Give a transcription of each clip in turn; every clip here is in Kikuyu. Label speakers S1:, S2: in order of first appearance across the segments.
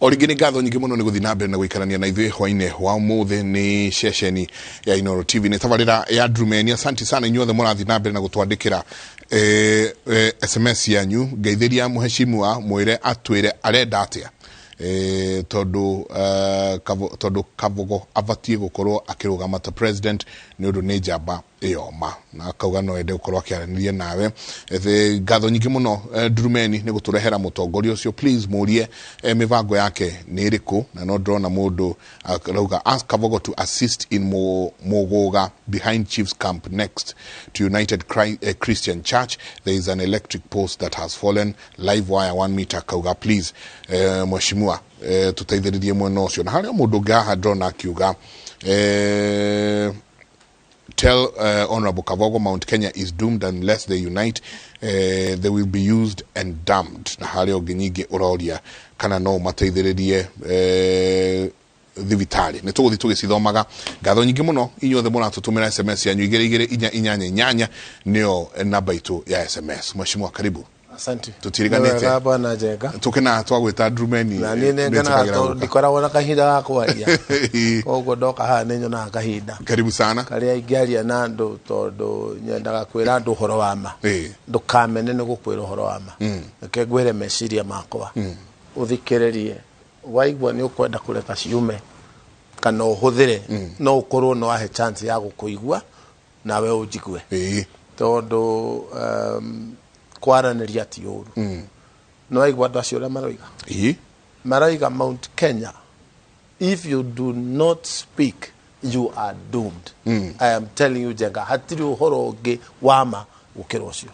S1: O rĩngĩ nĩ ngatho nyingĩ mũno nĩ gũthiĩ na mbere na gũikarania na ithuĩ hwainĩ wa ũmũthĩ. Nĩ ceceni ya Inooro TV, nĩ tabarĩra ya Ndurumeni. Asanti sana inyuothe mũrathiĩ na mbere na gũtwandĩkĩra SMS yanyu. Ngeithĩria mũheshimiwa, mwĩre atwĩre arenda atĩa, tondũ tondũ Kabogo abatiĩ gũkorwo akĩrũgama ta president nĩ ũndũ nĩ njamba ĩyo ma, na akauga no ende gũkorwo akĩaranĩria nawe. Ngatho nyingĩ mũno, Ndurumeni, nĩ gũtũrehera mũtongoria ũcio. Please mũrie mĩbango yake nĩ ĩrĩkũ. Na no ndĩrona mũndũ arauga, "Ask Kabogo to assist in Muguga behind Chiefs Camp next to United Christian Church. There is an electric post that has fallen, live wire 1 meter." Kauga please, mheshimiwa, tũteithĩrĩrie mwena ũcio. Na harĩ o mũndũ ũngĩ haha ndĩrona akiuga, "Tell Honorable Kabogo Mount Kenya is doomed unless they unite. They will be used and dumped." Na harĩ ũngĩ nyingĩ ũroria kana no ũmateithĩrĩrie thibitarĩ. Nĩ tũgũthiĩ tũgĩcithomaga. Ngatho nyingĩ mũno inyuothe mũratũtũmĩra SMS yanyu. 22488 nĩyo namba itũ ya SMS. Mheshimiwa, karibu.
S2: Asante.
S1: Tũtiriganĩte.
S2: Nĩ wega, bwana Njenga.
S1: Tũkenaga twagwĩta Ndurumeni.
S2: Na niĩ nĩ ngenaga tondũ ndikoragwo na kahinda ga kwaria, koguo ndoka haha nĩ nyonaga kahinda
S1: Karibu sana.
S2: karĩa ingĩaria na andũ, tondũ nyendaga kwĩra andũ ũhoro wa ma. Ndũkamene nĩ gũkwĩra ũhoro wa ma. Reke ngwĩre meciria makwa, ũthikĩrĩrie. Waigua nĩ ũkwenda kũreka ciume kana ũhũthĩre, no ũkorwo no ahe chance ya gũkũigua nawe ũnjigue, tondũ kwaranĩria ti ũru. No waigua andũ acio ũrĩa maroiga? Maroiga Mount Kenya, if you do not speak, you are doomed. I am telling you, Njenga, hatirĩ ũhoro ũngĩ wa ma gũkĩra ũcio.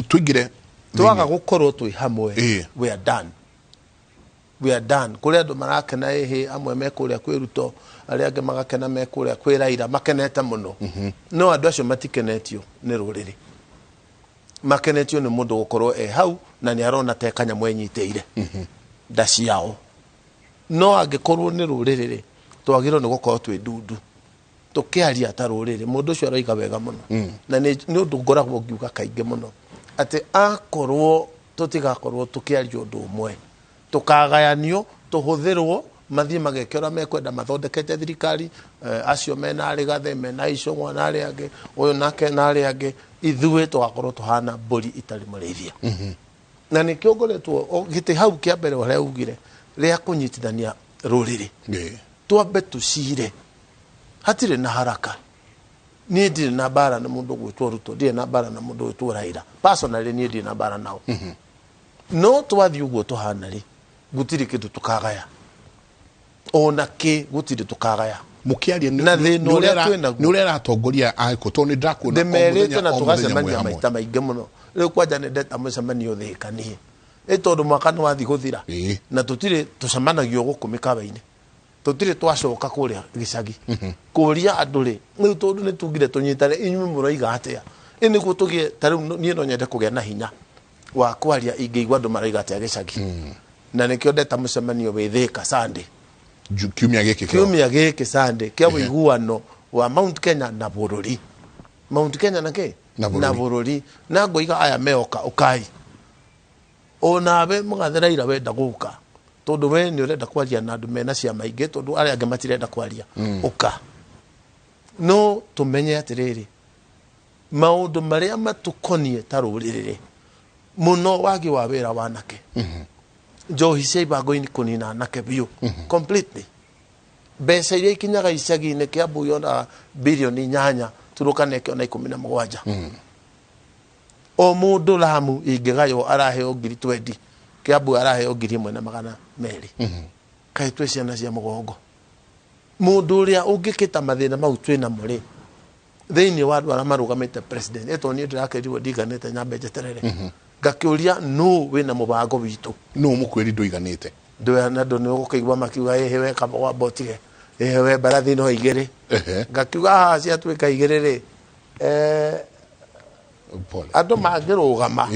S1: Tũingĩre.
S2: Twaga gũkorwo twĩ hamwe, we are done, we are done. Kũrĩ andũ marakena ĩhĩ, amwe me kũrĩa kwĩ Ruto, arĩa angĩ magakena me kũrĩa kwĩ Raila, makenete mũno. No andũ acio matikenetio nĩ rũrĩrĩ, makenetio nĩ mũndũ gũkorwo e hau na nĩ arona te kanyamũ enyitĩire nda ciao. No angĩkorwo nĩ rũrĩrĩ rĩ, twagĩrĩirwo nĩ gũkorwo twĩ ndundu tũkĩaria ta rũrĩrĩ. Mũndũ ũcio aroiga wega mũno, na nĩ ũndũ ngoragwo ngiuga kaingĩ mũno atĩ akorwo tũtigakorwo tũkĩaria ũndũ ũmwe, tũkagayanio, tũhũthĩrwo, mathiĩ mageke ũrĩa mekwenda, mathondekete thirikari, acio mena Rigathĩ, mena Icũng'wa na arĩa angĩ, ũyũ nake na arĩa angĩ, ithuĩ tũgakorwo tũhana mbũri itarĩ mũrĩithia. Na nĩkĩo ngoretwo gĩtĩ hau kĩa mbere ũrĩa ugire rĩa kũnyitithania rũrĩrĩ. Twambe tũcire, hatirĩ na haraka. Niĩ ndirĩ na mbara na mũndũ gwĩtwo Ruto, ndirĩ na mbara na mũndũ gwĩtwo Raila. Personally, niĩ ndirĩ na mbara nao. No twathiĩ ũguo tũhana rĩ, gũtirĩ kĩndũ tũkagaya, ona kĩ gũtirĩ tũkagaya.
S1: Mũkĩaria
S2: Na thĩna ũrĩa twĩnaguo.
S1: Nĩ ũrĩa aratongoria agĩkũ, tondũ nĩ ndĩrakuona o
S2: ndĩmerĩte
S1: mũthenya,
S2: na
S1: o mũthenya mwĩ
S2: tũgacemania
S1: hamwe.
S2: Maita maingĩ mũno. Rĩu kwanja nĩ ndeta mũcemanio Thĩka niĩ, ĩ tondũ mwaka nĩ wathiĩ gũthira, na tũtirĩ tũcemanagio gũkũ mĩkawa-inĩ, tũtirĩ twacoka kũrĩa gĩcagi kũria andũ rĩ. Rĩu tondũ nĩ tugire tũnyitane, inyuĩ mũroiga atĩa? Ĩ nĩguo tũgĩe ta rĩu niĩ no nyende kũgĩa na hinya wa kwaria ingĩigua andũ maroiga atĩa gĩcagi, na nĩkĩo ndeta mũcemanio wĩ Thĩka Sunday.
S1: Kiumia gĩkĩ kĩroka.
S2: Kiumia gĩkĩ Sunday kĩa ũiguano wa Mount Kenya na bũrũri, Mount Kenya na kĩ?
S1: Na bũrũri.
S2: Na bũrũri. Na ngoiga aya meoka, ũkai onawe mũgathe Raila, wenda gũka tondũ we nĩ ũrenda kwaria na andũ mena ciama ingĩ, tondũ arĩa angĩ matirenda kwaria, ũka. No tũmenye atĩrĩrĩ, maũndũ marĩa matũkonie ta rũrĩrĩ rĩ, mũno wagi wa wĩra wa anake, njohi cia ibango-inĩ kũnina anake biũ completely, mbeca iria ikinyaga icagi-inĩ, Kiambu yonaga birioni 8, Turukana ĩkĩona 17. O mũndũ Lamu ingĩgaywo araheo ngiri 20, Kiambu araheo 1200. Kaĩ twĩ ciana cia mũgongo? Mũndũ ũrĩa ũngĩkĩta mathĩna mau twĩ namo rĩ, thĩinĩ wa andũ arĩa marũgamĩte president, ĩtondũ niĩ ndĩrakĩrirwo ndinganĩte, nyambe njeterere ngakĩũria nũ wĩna mũbango witũ.
S1: Nũ mũkwĩri ndũiganĩte?
S2: Ndũ na andũ nĩ ũgũkĩigua makiuga, "Ĩhĩ we Kabogo, ũtige, ĩhĩ we mbarathi no igĩrĩ." Ngakiuga haha ciatuĩka igĩrĩ rĩ,
S1: Pole.
S2: Andũ mangĩrũgama,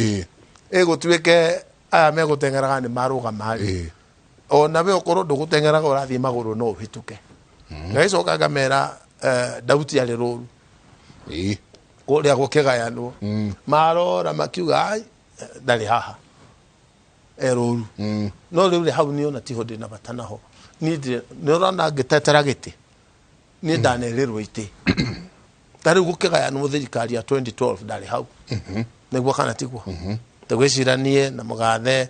S2: ĩgũtuĩke aya megũteng'eraga nĩ marũgama rĩ, ona we ũkorwo ndũgũteng'eraga, ũrathiĩ magũrũ, no ũhĩtũke. Ngagĩcoka ngamera, Dauti arĩ rũru kũrĩa gũkĩgayanwo, marora makiuga, "Ai, ndarĩ haha." Erũru no rĩu rĩ hau niĩ ona tiho ndĩna bata naho. Niĩ ndirĩ, nĩ ũrona ngĩtetera gĩtĩ, niĩ ndanerĩrwo itĩ ta rĩu gũkĩgayanwo thirikari ya 2012 ndarĩ hau, nĩguo kana tiguo? Tũgĩciranie na mũgathe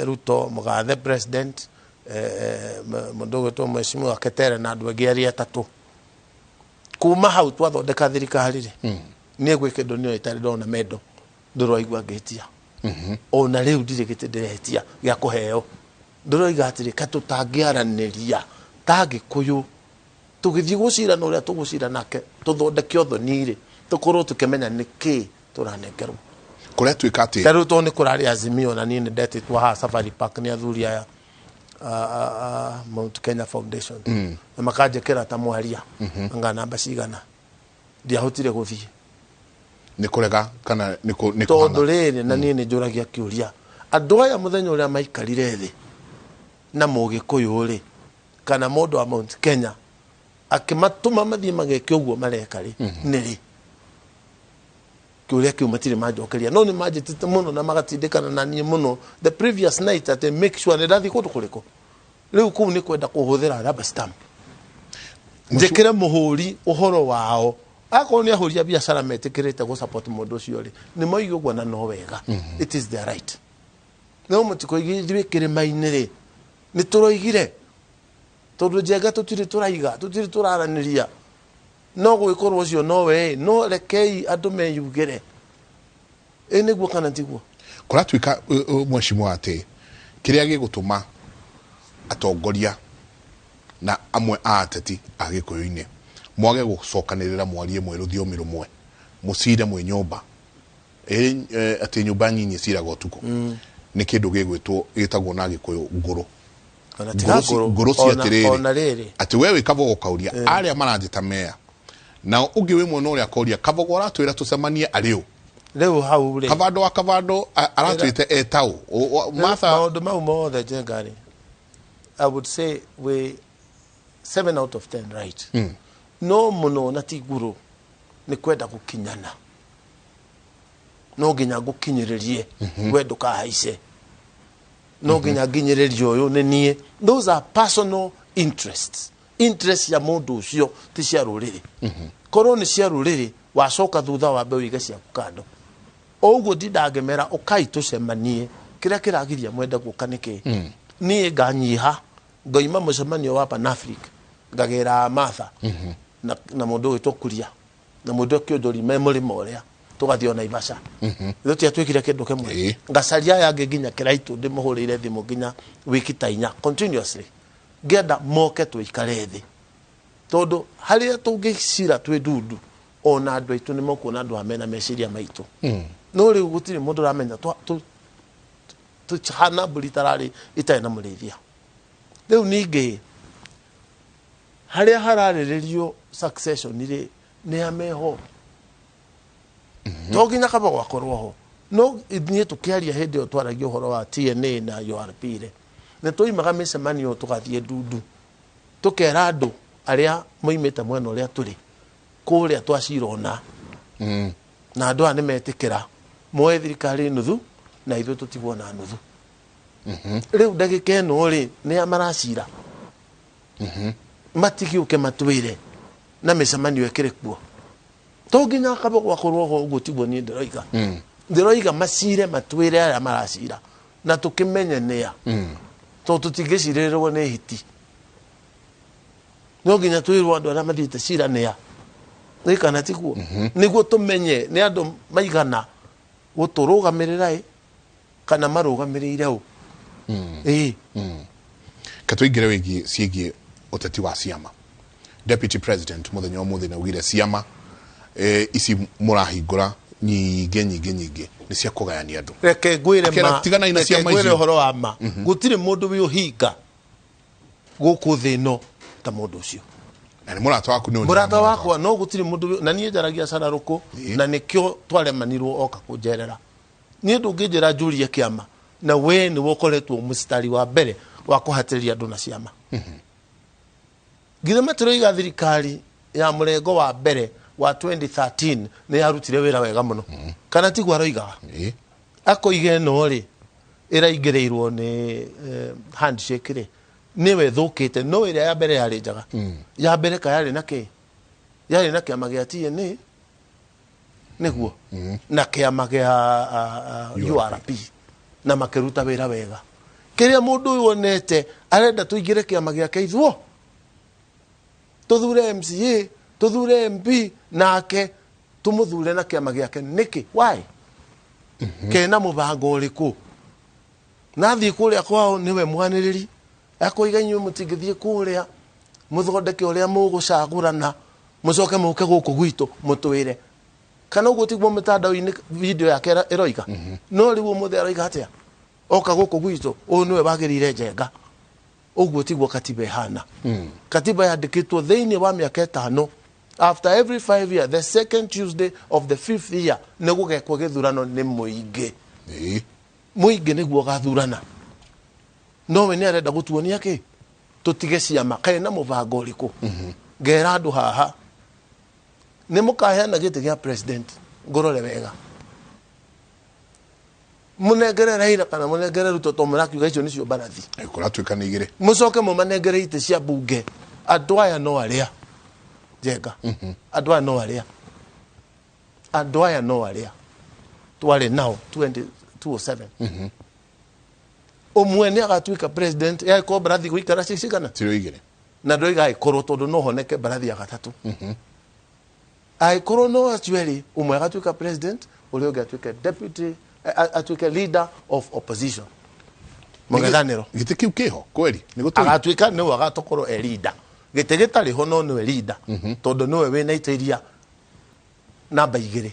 S2: Ruto, mũgathe president, mũndũ ũgwĩtwo Mheshimiwa Ketere na andũ angĩ arĩa atatũ. Kuma hau twathondeka thirikari rĩ, niĩ gwĩ kĩndũ niĩ itarĩ ndona mendo ndũroigua ngĩtia. Ona rĩu ndirĩ gĩtĩ ndĩretia gĩa kũheo. Ndĩroiga atĩrĩ, ka tũtangĩaranĩria ta Gĩkũyũ tũgĩthiĩ gũcira na ũrĩa tũgũcira nake, tũthondeke ũthoni rĩ, tũkorwo tũkĩmenya nĩkĩ tũranengerwo.
S1: Kũratuĩka atĩ
S2: Ta rĩu tondũ nĩ kũrarĩ Azimio, na niĩ nĩ ndetĩtwo haha Safari Park nĩ athuri aya a Mount Kenya Foundation, na makanjĩkĩra ta mwaria anga namba cigana, ndiahotire gũthiĩ.
S1: Nĩ kũrega kana nĩ
S2: tondũ kũhana? Rĩrĩ, na niĩ nĩ njũragia kĩũria, andũ aya mũthenya ũrĩa maikarire thĩ na Mũgĩkũyũ rĩ, kana mũndũ wa Mount Kenya akĩmatũma mathiĩ mageke ũguo mareka rĩ, nĩ rĩ? Kĩũria kĩu matirĩ manjokeria, no nĩ manjĩtĩte mũno na magatindĩkana na niĩ mũno the previous night atĩ make sure nĩ ndathiĩ kũndũ kũrĩkũ. Rĩu kũu nĩ kwenda kũhũthĩra rubber stamp njĩkĩre mũhũri ũhoro wao. Akorwo nĩ ahũri a biacara metĩkĩrĩte gũ support mũndũ ũcio rĩ, nĩ moige ũguo na no wega, it is their right. No mũtikoige ithuĩ kĩrĩma-inĩ rĩ, nĩ tũroigire tondũ Njenga tũtirĩ tũraiga, tũtirĩ tũraranĩria, no gũgĩkorwo ũcio nowe. No rekei andũ meyugĩre, ĩ nĩguo kana tiguo?
S1: Kũratuĩka, mheshimiwa, atĩ kĩrĩa gĩgũtũma atongoria na amwe a ateti a Gĩkũyũ-inĩ mwage gũcokanĩrĩra, mwarie mwĩ rũthiomi rũmwe, mũcire mwĩ nyũmba atĩ nyũmba nyinyi ciraga ũtukũ, nĩ kĩndũ gĩgwĩtwo, gĩtagwo na Gĩkũyũ ngũrũ.
S2: Ona tiga ngũrũ.
S1: Ngũrũ cia atĩrĩrĩ,
S2: ona rĩrĩ,
S1: atĩ we wĩ Kabogo ũkauria arĩa maranjĩta meya, nao ũngĩ wĩ mwena ũrĩa akoria Kabogo aratwĩra tũcemanie arĩ ũ?
S2: Rĩu hau rĩ,
S1: Kabando wa Kabando aratwĩte etaũ Martha.
S2: Maũndũ mau mothe, Njenga rĩ, I would say we 7 out of 10 right, no mũno na ti ngũrũ, nĩ kwenda gũkinyana. No nginya ngũkinyĩrĩrie we, ndũkahaice, no nginya nginyĩrĩrie ũyũ nĩ niĩ. Those are personal interests, interest ya mũndũ ũcio, ti cia rũrĩrĩ. Korwo nĩ cia rũrĩrĩ, wacoka thutha wambe ũige ciaku kando. O ũguo ndindangĩmera ũkai tũcemanie, kĩrĩa kĩragiria mwende gũka nĩ kĩ? Niĩ nganyiha ngoima mũcemanio wa Panafric, ngagĩra Martha na mũndũ ũgwĩtwo Kuria na mũndũ Kĩonjori me mũrĩmo ũrĩa, tũgathiĩ o Naivasha. Ithuĩ tiatwĩkire kĩndũ kĩmwe? Ngacaria aya angĩ nginya Kĩraitũ, ndĩmũhũrĩire thimũ nginya wiki ta 4 continuously, ngĩenda moke tũikare thĩ, tondũ harĩa tũngĩcira twĩ ndundu, ona andũ aitũ nĩ mekuona andũ aya mena meciria maitũ. No rĩu gũtirĩ mũndũ ũramenya, tũhana mbũri itararĩ itarĩ na mũrĩithia. Rĩu ningĩ harĩa hararĩrĩrio succession rĩ, nĩ ameho to nginya Kabogo akorwo ho. No ithuĩ tũkĩaria hĩndĩ ĩyo twaragia ũhoro wa TNA na URP rĩ, nĩ tũimaga mĩcemanio tũgathiĩ ndundu, tũkera andũ arĩa moimĩte mwena ũrĩa tũrĩ kũrĩa twacira ona na andũ aya nĩ metĩkĩra moe thirikari nuthu na ithuĩ tũtigwo na nuthu. Rĩu ndagĩka ĩno rĩ, nĩ a maracira matigĩũke matwĩre na mĩcemanio ĩkĩrĩ kuo, to nginya Kabogo akorwo ho. Ũguo tiguo niĩ ndĩroiga. Ndĩroiga macire matwĩre arĩa maracira na tũkĩmenye nĩa, tondũ tũtingĩcirĩrwo nĩ hiti. No nginya twĩrwo andũ arĩa mathiĩte cira nĩa, nĩ kana tiguo? Nĩguo tũmenye nĩ andũ maigana gũtũrũgamĩrĩra ĩ kana marũgamĩrĩire ũ, ĩĩ.
S1: Ka tũingĩre wĩgiĩ ciĩgiĩ ũteti wa ciama. Deputy President mũthenya wa mũthĩ naugire ciama ici mũrahingũra nyingĩ nyingĩ nyingĩ nĩ cia kũgayania andũ.
S2: Reke ngwĩre
S1: Akĩra
S2: ma,
S1: tiganai na
S2: reke
S1: ciama
S2: ngwĩre
S1: icio.
S2: ũhoro wa ma, gũtirĩ mũndũ wĩ ũhinga gũkũ thĩ ĩno ta mũndũ ũcio.
S1: Na nĩ mũrata waku, nĩ
S2: mũrata wakwa, no gũtirĩ mũndũ na niĩ njaragia cararũkũ. Na nĩkĩo twaremanirwo oka kũnjerera. Niĩ ndũngĩnjĩra njũrie kĩama na we nĩwe ũkoretwo mũcitari wa mbere wa kũhatĩrĩria andũ na ciama. Githĩ matiroiga thirikari ya mũrengo wa mbere wa 2013 nĩ yarutire wĩra wega mũno, kana tiguo aroigaga? Akoiga ĩno rĩ, Ĩraingĩrĩirwo nĩ handshake rĩ, nĩwe ĩthũkĩte, no ĩrĩa ya mbere yarĩ njega. Ya mbere ka yarĩ na kĩ? Yarĩ na kĩama gĩa TNA nĩguo na kĩama gĩa URP na makĩruta wĩra wega. Kĩrĩa mũndũ ũyũ onete, arenda tũingĩre kĩama gĩake ithuo, tũthure MCA, tũthure MP, nake tũmũthure na kĩama gĩake nĩkĩ? Why? Kena mũbango ũrĩkũ? Nathiĩ kũrĩa kwao nĩwe mwanĩrĩri, akoiga inyuĩ mũtingĩthiĩ kũrĩa mũthondeke ũrĩa mũgũcagũrana, mũcoke mũke gũkũ gwitũ mũtwĩre. Kana ũguo tiguo mĩtandao-inĩ video yake ĩroiga? No rĩu ũmũthĩ aroiga atĩa? Oka gũkũ gwitũ, ũyũ nĩwe wagĩrĩire Njenga. Ũguo tiguo katiba ĩhana. Katiba yandĩkĩtwo thĩinĩ wa mĩaka 5, after every 5 year, the second Tuesday of the fifth year, nĩ gũgekwo gĩthurano nĩ mũingĩ. Mũingĩ nĩguo ũgathurana. No we nĩ arenda gũtuonia kĩ? Tũtige ciama. Kaĩ na mũbango ũrĩkũ? Ngera andũ haha, nĩ mũkaheana gĩtĩ gĩa president, ngũrore wega, mũnengere Raila kana mũnengere Ruto, to mũrakiuga icio nĩcio mbarathi.
S1: Kũratuĩka nĩ igĩrĩ.
S2: Mũcoke mũmanengere itĩ cia bunge. Andũ aya no arĩa Njenga, andũ aya no arĩa, andũ aya no arĩa twarĩ nao 2007. Ũmwe nĩ agatuĩka president, yagĩkorwo mbarathi gũikara cicigana?
S1: Tiro igĩrĩ.
S2: Na ndoiga agĩkorwo, tondũ no honeke mbarathi ya gatatũ. Angĩkorwo no acio erĩ, ũmwe agatuĩka president, ũrĩa ũngĩ atuĩke deputy, atuĩke leader of opposition, mũng'ethanĩro.
S1: Gĩtĩ kĩu kĩho kweri nĩ gũtũire.
S2: Agatuĩka nĩwe agatokorwo e leader. Gĩtĩ gĩtarĩ ho, no nĩwe leader, tondũ nĩwe wĩna itĩ iria namba 2.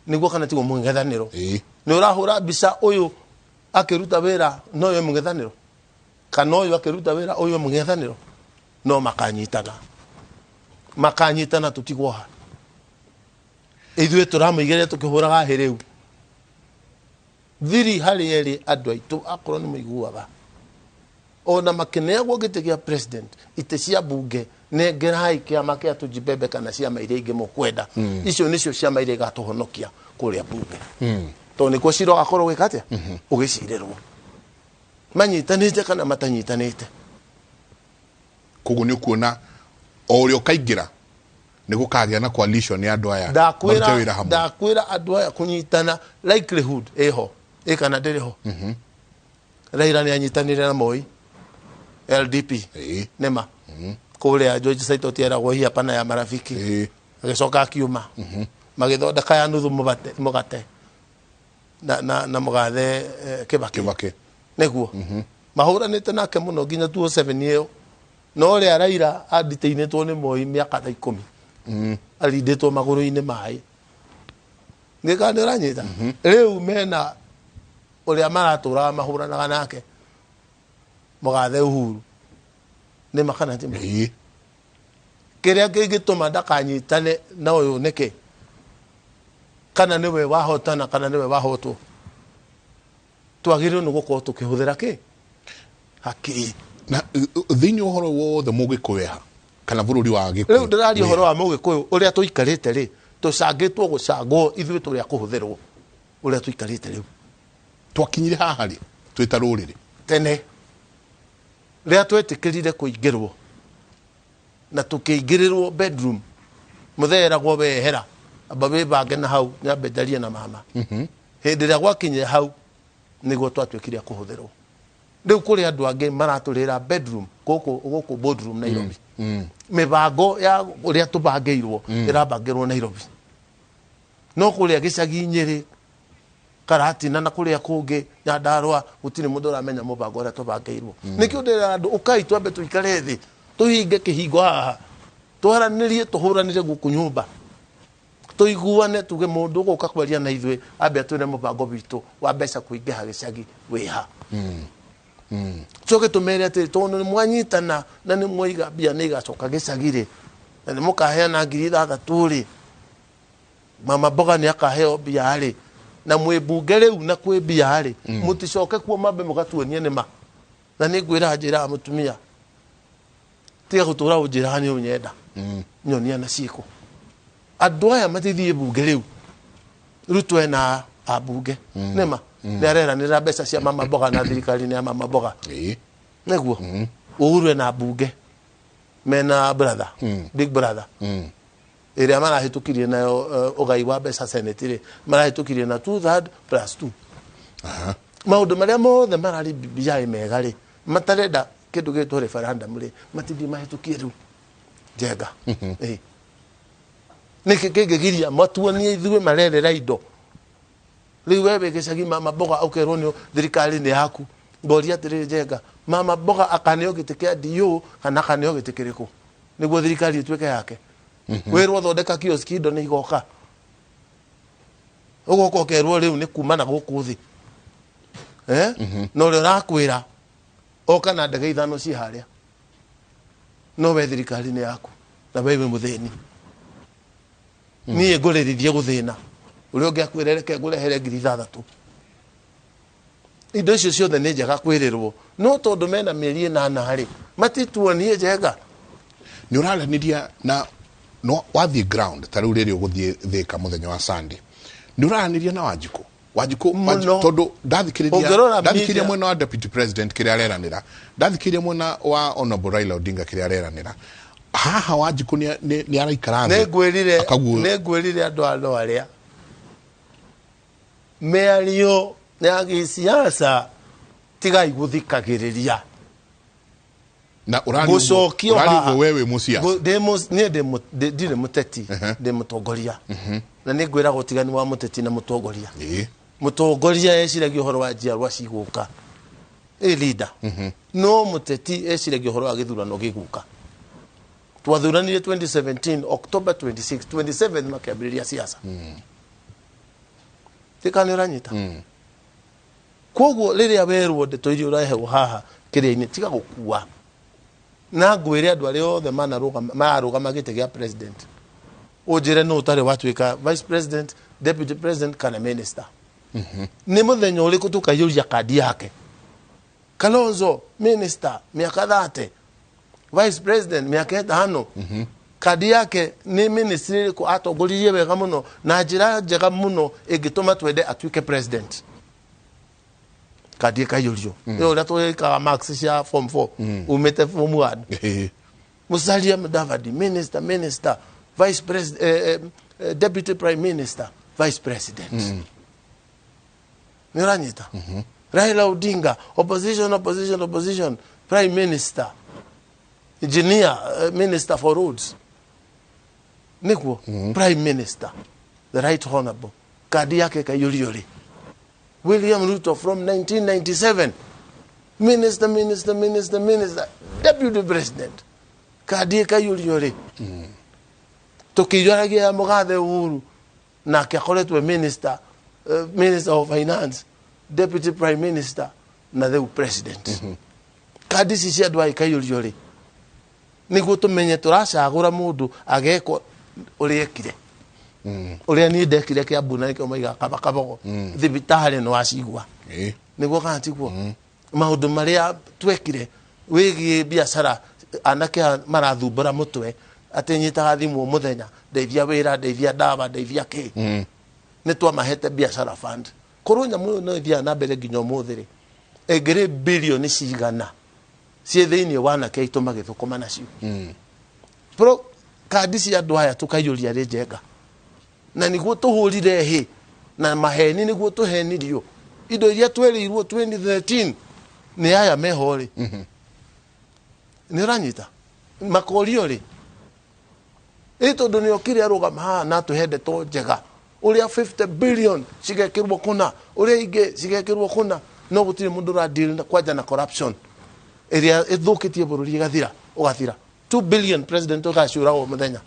S2: Nĩguo kana tiguo, mũng'ethanĩro?
S1: Ĩĩ.
S2: Nĩ ũrahũra mbica ũyũ akĩruta wĩra no ũyũ mũng'ethanĩro, kana ũyũ akĩruta wĩra ũyũ mũng'ethanĩro? No makanyitana, makanyitana, tũtigwoha ithuĩ tũramũigĩrĩra tũkĩhũraga hĩ. Rĩu thiri harĩ erĩ, andũ aitũ, akorwo nĩ mũiguaga ona makĩneagwo gĩtĩ gĩa president, itĩ cia bunge nengerai kĩama kĩa Tujibebe kana ciama iria ingĩ mũkwenda. Icio nĩcio ciama iria igatũhonokia kũrĩa bunge, tondũ nĩkuo cira ũgakorwo gwĩka atĩa, ũgĩcirĩrwo manyitanĩte kana matanyitanĩte.
S1: Koguo nĩ ũkuona o ũrĩa ũkaingĩra nĩ gũkagĩa na coalition ya andũ aya marute wĩra
S2: Ndakwĩra,
S1: hamwe.
S2: Ndakwĩra, andũ aya kũnyitana, likelihood ĩho ĩ kana ndĩrĩ ho? Raila nĩ anyitanĩre na Moi LDP. Nĩma kũrĩa George Saitoti eragwo hii hapana ya marafiki. Agĩcoka akiuma, magĩthondeka ya nuthu mũgate na mũgathe Kibaki.
S1: Kibaki.
S2: Nĩguo mahũranĩte nake mũno nginya 2007 ĩyo. No ũrĩa Raila anditĩinĩtwo nĩ Moi mĩaka ta 10, arindĩtwo magũrũ-inĩ maĩ nĩka nĩ ũranyita. Rĩu mena ũrĩa maratũraga mahũranaga nake, mũgathe Uhuru. Nĩ ma kana ti ma?
S1: Ĩĩ.
S2: Kĩrĩa kĩngĩtũma ndakanyitane na ũyũ nĩkĩ? Kana nĩwe wahotana kana nĩwe wahotwo, twagĩrĩirwo nĩ gũkorwo tũkĩhũthĩra kĩ? Hakiri.
S1: Na thĩinĩ wa ũhoro wothe, mũgĩkũyũ eha kana bũrũri wa Gĩkũyũ?
S2: Rĩu ndĩraria ũhoro wa mũgĩkũyũ ũrĩa tũikarĩte rĩ, tũcangĩtwo gũcangwo ithuĩ tũrĩa kũhũthĩrwo ũrĩa tũikarĩte rĩu.
S1: Twakinyire haha rĩ twĩ ta rũrĩrĩ?
S2: Tene rĩrĩa twetĩkĩrire kũingĩrwo na tũkĩingĩrĩrwo bedroom, mũtheragwo wehera, amba wĩbange na hau nyambe njarie na mama. Hĩndĩ ĩrĩa gwakinyire hau nĩguo twatuĩkire a kũhũthĩrwo. Rĩu kũrĩ andũ angĩ maratũrĩra bedroom gũkũ, gũkũ boardroom Nairobi. Mĩbango ya ũrĩa tũbangĩirwo ĩrabangĩrwo Nairobi, no kũrĩa gĩcagi Nyĩrĩ, Karatina na kũrĩa kũngĩ Nyandarũa gũtirĩ mũndũ ũramenya mũbango ũrĩa tũbangĩirwo. Nĩkĩo ndĩra andũ, ũkai twambe tũikare thĩ, tũhinge kĩhingo haha, twaranĩrie, tũhũranĩre gũkũ nyũmba, tũiguane, tuge mũndũ ũgũka kwaria na ithuĩ ambe atwĩre mũbango witũ wa mbeca kũingĩha gĩcagi wĩha. Coke tũmere atĩrĩ, tondũ nĩ mwanyitana na nĩ mwaiga mbia nĩ igacoka gĩcagi rĩ, na nĩ mũkaheana 6,000 rĩ, mama mboga nĩ akaheo mbia rĩ, na mwĩ mbunge rĩu na kwĩ mbia rĩ, mũticoke kuo, mambe mũgatuonie nĩ ma. Na nĩ ngwĩra, njĩraga mũtumia, tiga gũtũra ũnjĩraga nĩ ũnyenda, nyonia na ciĩko. Andũ aya matithiĩ bunge rĩu. Ruto ena Ambunge nĩma nĩ areranĩra mbeca cia mama mboga na thirikari nĩ ya mama mboga. Nĩguo Uhuru ena mbunge mena brother, big brother ĩrĩa marahĩtũkirie nayo ũgai wa mbeca Senate rĩ, marahĩtũkirie na two third plus two. Maũndũ marĩa mothe mararĩ BBI mega rĩ, matarenda kĩndũ gĩtwo referendum rĩ, matithiĩ mahĩtũkie rĩu Njenga. Ĩĩ. Nĩkĩ kĩngĩgiria matuonie ithuĩ marerera indo rĩu? We wĩ gĩcagi, mama mboga, ũkerwo nĩ thirikari nĩ yaku. Ngoria atĩrĩrĩ, Njenga, mama mboga akaneo gĩtĩ kĩa DO kana akaneo gĩtĩ kĩrĩkũ nĩguo thirikari ĩtuĩke yake? Wĩrwo thondeka kioski, indo nĩ igoka. Ũgoka ũkerwo rĩu nĩ kuma na gũkũ thĩ, eh? Na ũrĩa ũrakwĩra oka na ndege ithano ciĩ harĩa, no we thirikari nĩ yaku na we wĩ mũthĩni. Niĩ ngũrĩrithie gũthĩna, ũrĩa ũngĩ akwĩre reke ngũrehere 6,000. Indo icio ciothe nĩ njega kwĩrĩrwo, no tondũ mena mĩeri 8 rĩ, matituonie, Njenga.
S1: Nĩ ũraranĩria na no wathiĩ ground ta rĩu rĩrĩ ũgũthiĩ Thĩka mũthenya wa Sunday, nĩ ũraranĩria na Wanjikũ? Wanjikũ?
S2: Mũno.
S1: Tondũ ndathikĩrĩria
S2: Ũngĩrora
S1: ndathikĩrĩria
S2: media-
S1: mwena wa deputy president kĩrĩa areranĩra, ndathikĩrĩria mwena wa honorable Raila Odinga kĩrĩa areranĩra, haha Wanjikũ nĩ araikara thĩ
S2: nĩ ngwĩrire
S1: akaguo.
S2: Nĩ ngwĩrire andũ ano arĩa mĩario ya gĩsiasa tigai gũthikagĩrĩria.
S1: Na ũraria ũguo-
S2: Gũcokio
S1: ũraria
S2: haha.
S1: ũguo we wĩ mũciaca.
S2: Niĩ ndirĩ mũteti, ndĩ mũtongoria, na nĩ ngwĩraga ũtiganu wa mũteti na mũtongoria. Mũtongoria eciragia ũhoro wa njiarwa cigũka, ĩ leader, no mũteti eciragia ũhoro wa gĩthurano gĩgũka. Twathuranire 2017 October 26, 27 makĩambĩrĩria siasa. Tika nĩ ũranyita? Koguo rĩrĩa werwo ndeto iria ũraheo haha kĩrĩa-inĩ, tiga gũkua. Na ngwĩre andũ arĩa othe manarũgama, mararũgama gĩtĩ gĩa president, ũnjĩre nũ ũtarĩ watuĩka vice president, deputy president kana minister. Nĩ mũthenya ũrĩkũ tũkaiyũria kandi yake? Kalonzo, minister mĩaka 30, vice president mĩaka 5. Kandi yake nĩ ministry ĩrĩkũ atongoririe wega mũno na njĩra njega mũno ĩngĩtũma twende atuĩke president? Kandi ĩkaiyũrio ĩyo ũrĩa twĩkaga marks cia form 4, umĩte form 1. Musalia Mudavadi, minister, minister, vice president, deputy prime minister, vice president. Nĩ ũranyita? Raila Odinga, opposition, opposition, opposition, prime minister, engineer, minister for roads. Nĩguo, prime minister, the right honorable. Kandi yake ĩkaiyũrio rĩ? William Ruto from 1997, minister, minister, minister, minister, deputy president. Kandi ĩkaiyũrio rĩ? Tũkĩiyũragia ya mũgathe Uhuru, nake akoretwo e minister, minister of finance, deputy prime minister na rĩu president. Kandi ici cia andũ aya ikaiyũrio rĩ, nĩguo tũmenye tũracagũra mũndũ agekwo ũrĩa ekire, ũrĩa niĩ ndekire Kĩambu, na nĩkĩo maigaga kaba kabogo thibitarĩ nĩ wacigua. Nĩguo kana tiguo? Maũndũ marĩa twekire wĩgiĩ biacara, anake aya marathumbũra mũtwe atĩ nyitaga thimũ o mũthenya, ndeithia wĩra, ndeithia ndawa, ndeithia kĩ. Nĩ twamahete biacara fund. Korwo nyamũ ĩyo no ĩthiaga na mbere nginya ũmũthĩ rĩ, ĩngĩrĩ bilioni cigana ciĩ thĩinĩ wa anake aitũ magĩthũkũma nacio. Pro kandi cia andũ aya tũkaiyũria rĩ, Njenga? Na nĩguo tũhũrire hĩ na maheni, nĩguo tũhenirio indo iria twerĩirwo 2013 nĩ aya meho rĩ. Nĩ ũranyita? Makorio rĩ, ĩ tondũ nĩ okire arũgama haha na atũhe ndeto njega ũrĩa 50 billion cigekĩrwo kũna, ũrĩa ingĩ cigekĩrwo kũna, no gũtirĩ mũndũ ũra deal na kwanja na corruption ĩrĩa ĩthũkĩtie bũrũri ĩgathira, ũgathira. 2 billion president ũgaciũragwo mũthenya,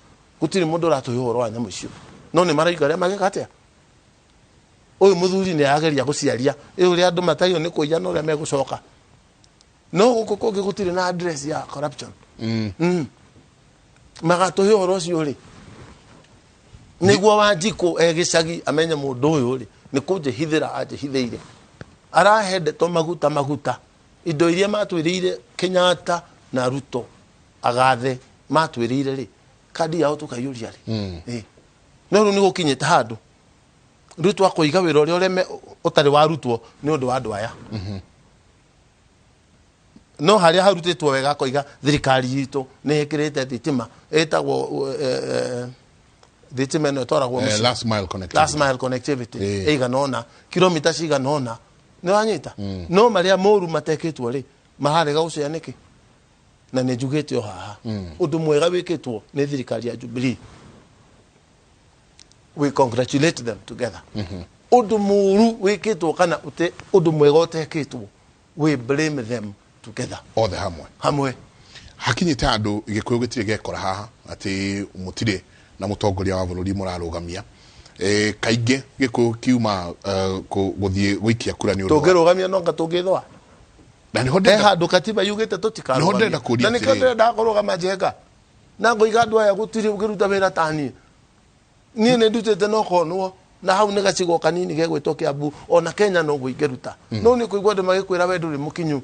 S2: gũtirĩ mũndũ ũratũhe ũhoro wa nyamũ icio, no nĩ maraiga arĩa mageka atĩa. Ũyũ mũthuri nĩ ageria gũciaria ĩ ũrĩa andũ matagio nĩ kũiya na ũrĩa megũcoka, no gũkũ kũngĩ gũtirĩ na address ya corruption. Magatũhe ũhoro ũcio rĩ, nĩguo Wanjikũ e gĩcagi amenye mũndũ ũyũ rĩ nĩ kũnjĩhithĩra anjĩhithĩire, arahe ndeto maguta maguta, indo iria matwĩrĩire Kenyatta na Ruto agathe matwĩrĩire rĩ, kandi yao tũkaiyũria rĩ. Ĩ. No rĩu nĩ gũkinyĩte handũ. Ruto akoiga wĩra ũrĩa ũreme ũtarĩ warutwo nĩ ũndũ wa andũ aya. No harĩa harutĩtwo wega akoiga thirikari itũ nĩ ĩkĩrĩte thitima ĩtagwo thitima ĩno ĩtwaragwo mũciĩ.
S1: Last mile connectivity.
S2: Last mile connectivity
S1: ĩĩ.
S2: Ĩigana ũna, kilomita cigana ũna, nĩ wanyita. No marĩa moru matekĩtwo rĩ, mararega gũcea nĩkĩ? Na nĩ njugĩte o haha, ũndũ mwega wĩkĩtwo nĩ thirikari ya Jubilee, we congratulate them together. Ũndũ mũru wĩkĩtwo kana ũndũ mwega ũtekĩtwo, we blame them together.
S1: Othe hamwe.
S2: Hamwe.
S1: Hakinyĩte handũ Gĩkũyũ gĩtirĩ gekora haha atĩ mũtirĩ na mũtongoria wa bũrũri mũrarũgamia. Kaingĩ Gĩkũyũ kiuma gũthiĩ gũikia kura nĩ ũndũ wa-
S2: Tũngĩrũgamia nonga tũngĩthũa.
S1: Na nĩho
S2: he
S1: ndĩrenda
S2: handũ katiba yugĩte
S1: Nĩho
S2: tũtikarũgamia.
S1: ndĩrenda kũũria
S2: Na nĩkĩo
S1: atĩrĩrĩ.
S2: ndĩrenda kũrũgama Njenga, na ngoiga andũ aya gũtirĩ ũngĩruta wĩra ta niĩ. Niĩ nĩ ndutĩte na ũkonwo na hau nĩ gacigo kanini gegwĩtwo Kiambu, ona Kenya noguo ingĩruta. No nĩ kũigua andũ magĩkwĩra we ndũrĩ mũkinyu,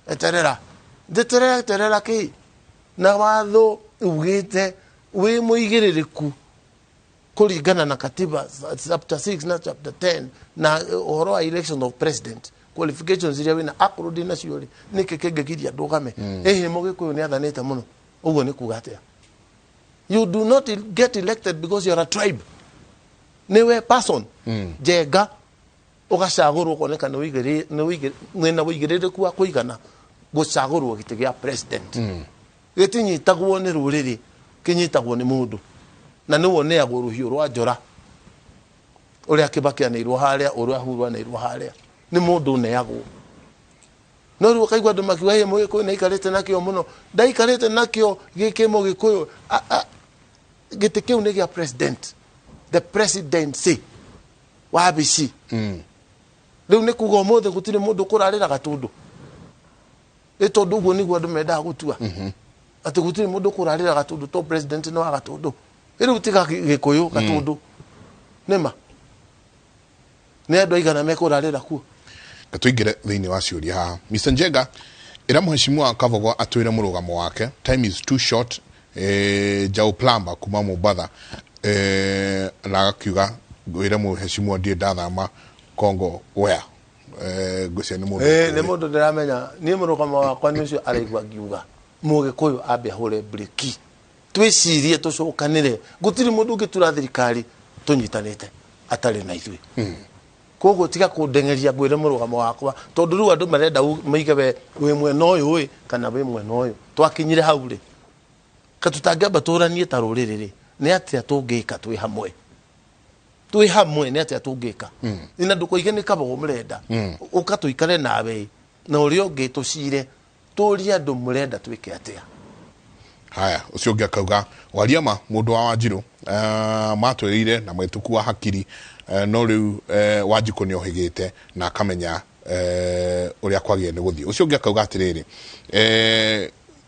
S2: eterera. Njeterera, eterera kĩ? Na watho ugĩte wĩ mũigĩrĩrĩku kũringana na katiba chapter 6 na chapter 10 na ũhoro wa election of president, qualifications iria wĩna, akorwo ndĩ nacio rĩ, nĩkĩ kĩngĩgiria ndũgame? Ĩhĩ, Mũgĩkũyũ nĩ athanĩte mũno. Ũguo nĩ kuga atĩa? You do not get elected because you are a tribe. Nĩwe person Njenga ũgacagũrwo ũkoneka wĩna ũigĩrĩrĩku wa kũigana gũcagũrwo gĩtĩ gĩa president. Gĩtinyitagwo nĩ rũrĩrĩ, kĩnyitagwo nĩ mũndũ, na nĩwe ũneagwo rũhiũ rwa njora, ũrĩa Kĩbakĩ aneirwo harĩa, ũrĩa Uhuru aneirwo harĩa, nĩ mũndũ ũneagwo. No rĩu ũkaigua andũ makiuga, "Ĩ, Mũgĩkũyũ nĩ aikarĩte nakĩo mũno." Ndaikarĩte nakĩo gĩkĩ Mũgĩkũyũ. Gĩtĩ kĩu nĩ gĩa president, the presidency, wabici. Rĩu nĩ kuga ũmũthĩ gũtirĩ mũndũ kũrarĩra Gatũndũ, ĩ tondũ ũguo nĩguo andũ mendaga gũtua, atĩ gũtirĩ mũndũ kũrarĩra Gatũndũ to president nĩ wa Gatũndũ. Ĩ rĩu tiga Gĩkũyũ, Gatũndũ nĩma nĩ andũ aigana mekũrarĩra kuo?
S1: Tũingĩre thĩinĩ wa ciũria haha. Mr Njenga, ĩra mũheshimiwa Kabogo atwĩre mũrũgamo wake, time is too short. Jau Plumber kuma Mombatha, na agakiuga ngwĩre mũheshimiwa ndirĩ ndathama Kongo where. Ngwĩciria nĩ mũndũ
S2: Nĩ
S1: ũkũĩ.
S2: Mũndũ ndĩramenya niĩ mũrũgamo wakwa nĩ ũcio araigua ngiuga Mũgĩkũyũ ambe ahũre breki, twĩcirie, tũcokanĩre. Gũtirĩ mũndũ ũngĩtura thirikari tũnyitanĩte atarĩ na ithuĩ. Koguo tiga kũndengeria ngwĩre mũrũgamo wakwa, tondũ rĩu andũ marenda moige we wĩ mwena ũyũ ĩ kana wĩ mwena ũyũ. Twakinyire hau rĩ, ka tũtangĩamba tũranie ta rũrĩrĩ rĩ, nĩ atĩa tũngĩka twĩ hamwe? Twĩ hamwe nĩ atĩa tũngĩka? Na ndũkoige nĩ Kabogo mũrenda, ũka tũikare nawe na ũrĩa ũngĩ, tũcire, tũrie andũ mũrenda twĩke atĩa.
S1: Haya, ũcio ũngĩ akauga waria ma mũndũ wa Wanjirũ, matwĩrĩire na magĩtũkua hakiri, no rĩu Wanjikũ nĩ ohĩgĩte na akamenya ũrĩa kwagĩrĩire nĩ gũthiĩ. Ũcio ũngĩ akauga atĩrĩrĩ,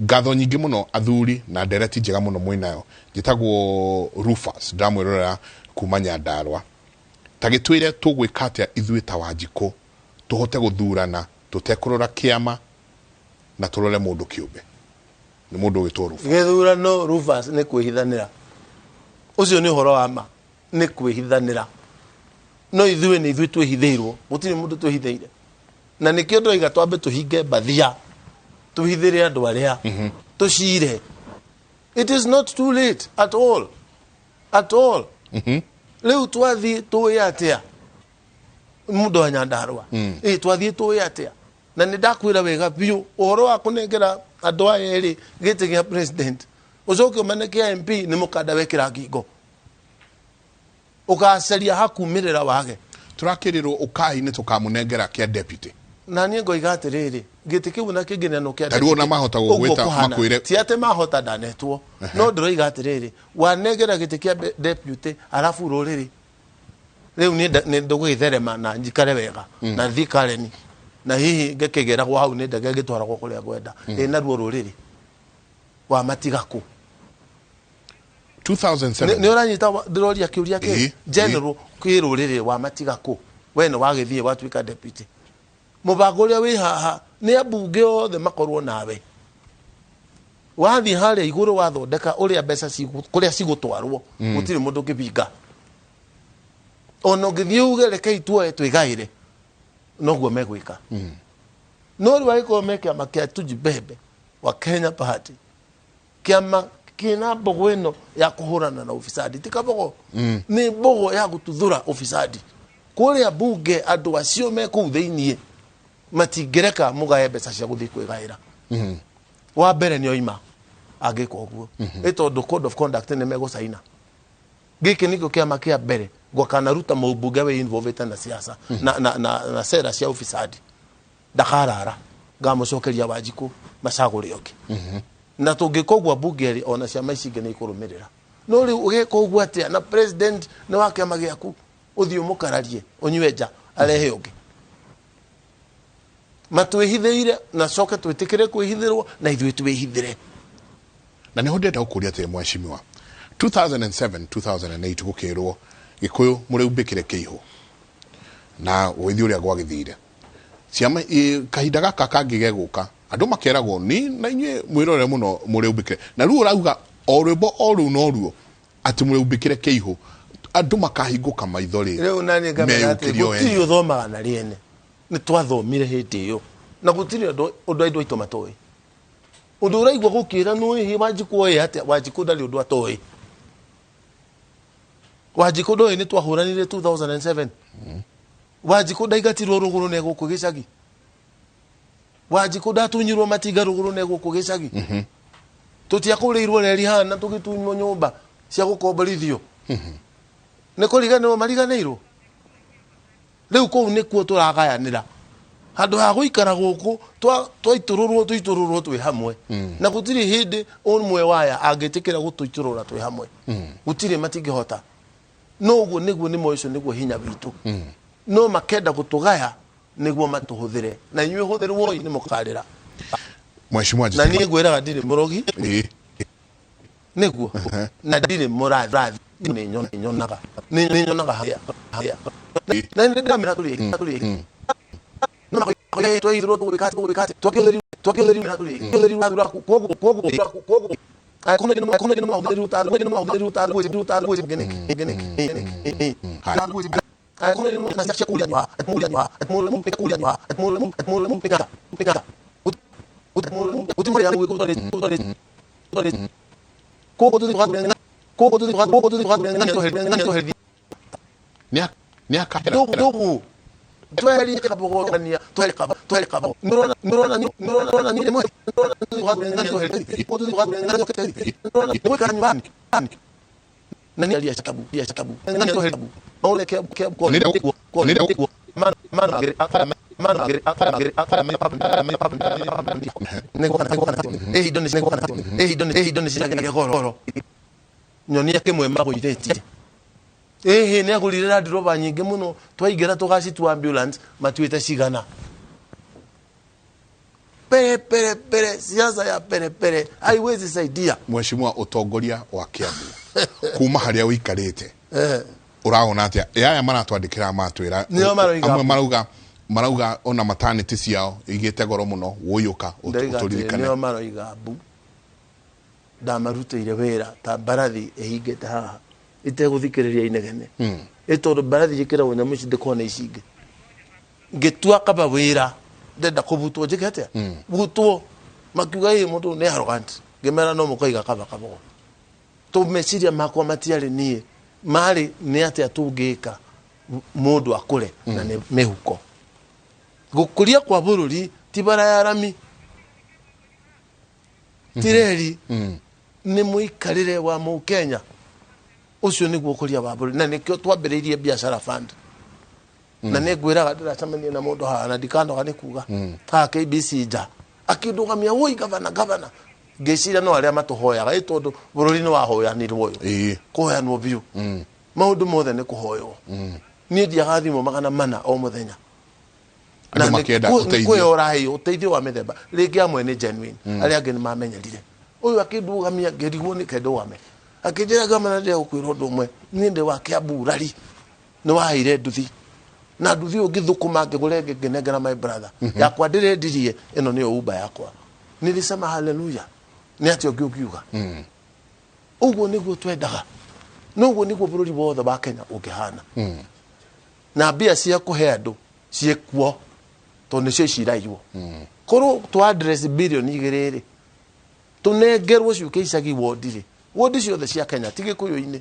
S1: ngatho nyingĩ mũno athuri na ndereti njega mũno mwĩnayo. Njĩtagwo Rufus, ndamwĩrorera kuma Nyandarua. Ta gĩtwĩre tũgwĩka atĩa ithuĩ ta Wanjikũ tũhote gũthurana tũtekũrora kĩama na tũrore mũndũ kĩũmbe. Nĩ mũndũ ũgĩtwo Rufus.
S2: Gĩthurano, Rufus, nĩ kwĩhithanĩra. Ũcio nĩ ũhoro wa ma, nĩ kwĩhithanĩra. No ithuĩ nĩ ithuĩ twĩhithĩirwo, gũtirĩ mũndũ twĩhithĩire. Na nĩkĩo ndĩroiga twambe tũhinge mbathia, tũhithĩre andũ arĩa, tũcire. It is not too late at all, at all. Rĩu twathiĩ tũĩ atĩa mũndũ wa Nyandarua? Ĩ twathiĩ tũĩ atĩa? Na nĩ ndakwĩra wega biũ, ũhoro wa kũnengera andũ aya erĩ gĩtĩ gĩa president ũcoke ũmane kĩa MP nĩ mũkanda wekĩra ngingo, ũgacaria hakumĩrĩra wage.
S1: Tũrakĩrĩrwo ũkai nĩ tũkamũnengera kĩa deputy.
S2: Na niĩ ngoiga atĩrĩrĩ, gĩtĩ kĩu na kĩngĩneanwo kĩa
S1: Ta rĩu ona mahota
S2: ũguo
S1: gũgwĩta
S2: kũhana.
S1: makwĩre-
S2: Ti atĩ mahota, ndanetwo, no ndĩroiga atĩrĩrĩ, wanengera gĩtĩ kĩa deputy arabu rũrĩrĩ rĩu niĩ nĩ ndũgwĩtherema na njikare wega na thiĩ Karen na hihi ngĩkĩgeragwo hau nĩ ndege ngĩtwaragwo kũrĩa ngwenda, ĩ naruo rũrĩrĩ wamatiga kũ?
S1: 2007.
S2: Nĩ ũranyita ndĩroria kĩũria kĩ
S1: Ĩĩ,
S2: general kwĩ rũrĩrĩ wamatiga kũ? We nĩ wagĩthiĩ watuĩka deputy, mũbango ũrĩa wĩ haha nĩ ambunge othe makorwo nawe wathiĩ harĩa igũrũ wathondeka ũrĩa mbeca kũrĩa cigũtwarwo, gũtirĩ mũndũ ũngĩbinga. Ona ũngĩthiĩ uge rekei tuoe twĩgaĩre, noguo megwĩka. No rĩu angĩkorwo me kĩama kĩa Tujibebe wa Kenya Party, kĩama kĩna mbogo ĩno ya kũhũrana na ufisadi, ti kabogo, nĩ mbogo ya gũtuthũra ufisadi kũrĩa bunge. Andũ acio me kũu thĩiniĩ matingĩreka mũgae mbeca cia gũthiĩ kwĩgaĩra. Wa mbere nĩ oima angĩka ũguo, ĩ tondũ code of conduct nĩ megũcaina. Gĩkĩ nĩkĩo kĩama kĩa mbere gwakanaruta mũmbunge wĩ involved na siasa na sera cia ufisadi. Ndakarara ngamũcokeria Wanjikũ macagũre ũngĩ, na tũngĩka ũguo mbunge ĩrĩ ona ciama ici ingĩ nĩ ikũrũmĩrĩra. No rĩu ũgeka ũguo atĩa na president nĩ wa kĩama gĩaku, ũthiĩ ũmũkararie ũnyue nja arehe ũngĩ? Matwĩhithĩire na coke twĩtĩkĩre kwĩhithĩrwo na ithuĩ twĩhithĩre.
S1: Na nĩho ndĩrenda gũkũria atĩrĩ, mheshimiwa, 2007 2008 gũkĩrwo Gĩkũyũ mũrĩumbĩkĩre kĩihũ na gũgĩthiĩ ũrĩa gwagĩthire. Ciama kahinda gaka kangĩ gegũka, andũ makeragwo ni na inyuĩ mwĩrore mũno mũrĩumbĩkĩre, na rĩu ũrauga o rwĩmbo o rũu noruo atĩ mũrĩumbĩkĩre kĩihũ, andũ makahingũka maitho rĩ.
S2: Rĩu nani ngamera atĩ
S1: meyũkĩrie o
S2: gũtirĩ
S1: ene.
S2: Ũthomaga na rĩene nĩ twathomire hĩndĩ ĩyo na gũtirĩ ũndũ andũ aitũ matoĩ. Ũndũ ũraigua gũkĩra nũ ĩhĩ Wanjikũ oĩ atĩa? Wanjikũ ndarĩ ũndũ atoĩ. Wanjikũ ndoĩ nĩ twahũranire 2007. Wanjikũ ndaingatirwo rũgũrũ nĩ gũkũ gĩcagi. Wanjikũ ndatunyirwo matinga rũgũrũ nĩ gũkũ gĩcagi. Tũtiakũrĩirwo reri hana tũgĩtunywo nyũmba cia gũkomborithio. Nĩ kũriganĩrwo mariganĩirwo. Rĩu kũu nĩkuo tũragayanĩra handũ ha gũikara gũkũ twaitũrũrwo tũitũrũrwo twĩ hamwe, na gũtirĩ hĩndĩ ũmwe waya angĩtĩkĩra gũtũitũrũra twĩ hamwe. Gũtirĩ, matingĩhota. No ũguo nĩguo nĩ moĩ, ũcio nĩguo hinya witũ, no makenda gũtũgaya nĩguo matũhũthĩre. Na inyuĩ hũthĩrwoi nĩ mũkarĩra.
S1: Mheshimiwa,
S2: na niĩ ngwĩraga ndirĩ mũrogi. Nĩguo na ndirĩ mũrathi, nĩ nyonaga harĩa harĩa na nĩ ndĩramera tũrĩ tũrĩ no twaithirwo tũgwĩka tũgwĩka twakĩhũthĩri twakĩhũthĩri tũrĩ hũthĩri wathura. Koguo koguo koguo koguo no mahũthĩri ta no mahũthĩri ta gwĩ ta gwĩ ngene ngene.
S1: Nĩ akahera.
S2: Ndugu tweherie kabogania tweherie kabo nurona nurona nurona ni mo na ni alia tabu ya tabu na ni tabu maule ke ke ko ko mana mana mana mana ne ko ko eh don ne ko eh don eh don si goro nyonia kimwe magũithĩtie ĩhĩ nĩ agũrire Land Rover nyingĩ mũno. Twaingĩra tũgacitua ambulance matuĩte cigana pere pere pere. Siasa ya pere pere haiwezi saidia.
S1: Mheshimiwa, ũtongoria wa Kiambu kuma harĩa ũikarĩte ũraona atĩa? Ĩ aya maratwandĩkĩra matwĩra
S2: Nĩo maroiga.
S1: Amwe marauga ona maternity ciao igĩte goro mũno wũiyũka.
S2: Ndoiga atĩ
S1: ũtũririkane.
S2: Nĩo maroiga mbu ndamarutĩire wĩra ta mbarathi ĩhingĩte haha itegũthikĩrĩria inegene, ĩ tondũ mbarathi ĩkĩragwo nyamũ ici ndĩkona ici ingĩ. Ngĩtua kaba wĩra ndenda kũbutwo njĩke atĩa butwo, makiuga ĩ mũndũ nĩ arrogant. Ngĩmera no mũkaiga kaba kabogo to meciria makwa matiarĩ niĩ, marĩ nĩ atĩa tũngĩka mũndũ akũre na nĩ mĩhuko. Gũkũria kwa bũrũri ti bara ya rami, ti reri, nĩ mũikarĩre wa mũkenya. Ũcio nĩguo ũkũria wa bũrũri, na nĩkĩo twambĩrĩirie biacara fund. Na nĩ ngwĩraga ndĩracemania na mũndũ haha na ndikanoga nĩ kuga haha KBC nja akĩndũgamia, woi gavana, gavana. Ngĩciria no arĩa matũhoyaga, ĩ tondũ bũrũri nĩ wahoyanirwo ũyũ. Kũhoyanwo biũ, maũndũ mothe nĩ kũhoywo. Niĩ ndiaga thimũ 400 o mũthenya.
S1: Andũ
S2: Na nĩ
S1: makĩenda
S2: nĩ
S1: ũteithio.
S2: kwĩyo ũraheio ũteithio wa mĩthemba. Rĩngĩ amwe nĩ genuine, arĩa angĩ nĩ mamenyerire. Ũyũ akĩndũgamia, ngĩrigwo nĩ kendũgame, akĩnjĩra, gavana, ndĩrenda gũkwĩra ũndũ ũmwe. Niĩ ndĩ wa Kiambu rari nĩ waheire nduthi na nduthi ũyũ ngĩthũkũma ngĩgũra ĩngĩ ngĩnengera my brother yakwa ndĩrendirie, ĩno nĩyo Uber yakwa. Nilisema haleluya, nĩ atĩa ũngĩ ũngiuga? Ũguo nĩguo twendaga, na ũguo nĩguo bũrũri wothe wa Kenya ũngĩhana. Na mbia cia kũhe andũ ciĩkuo tondũ nĩcio ici iraiywo. Korwo twa address 2 billion rĩ, tũnengerwo ciũke icagi wondi rĩ, wondi ciothe cia Kenya, ti Gĩkũyũ-inĩ.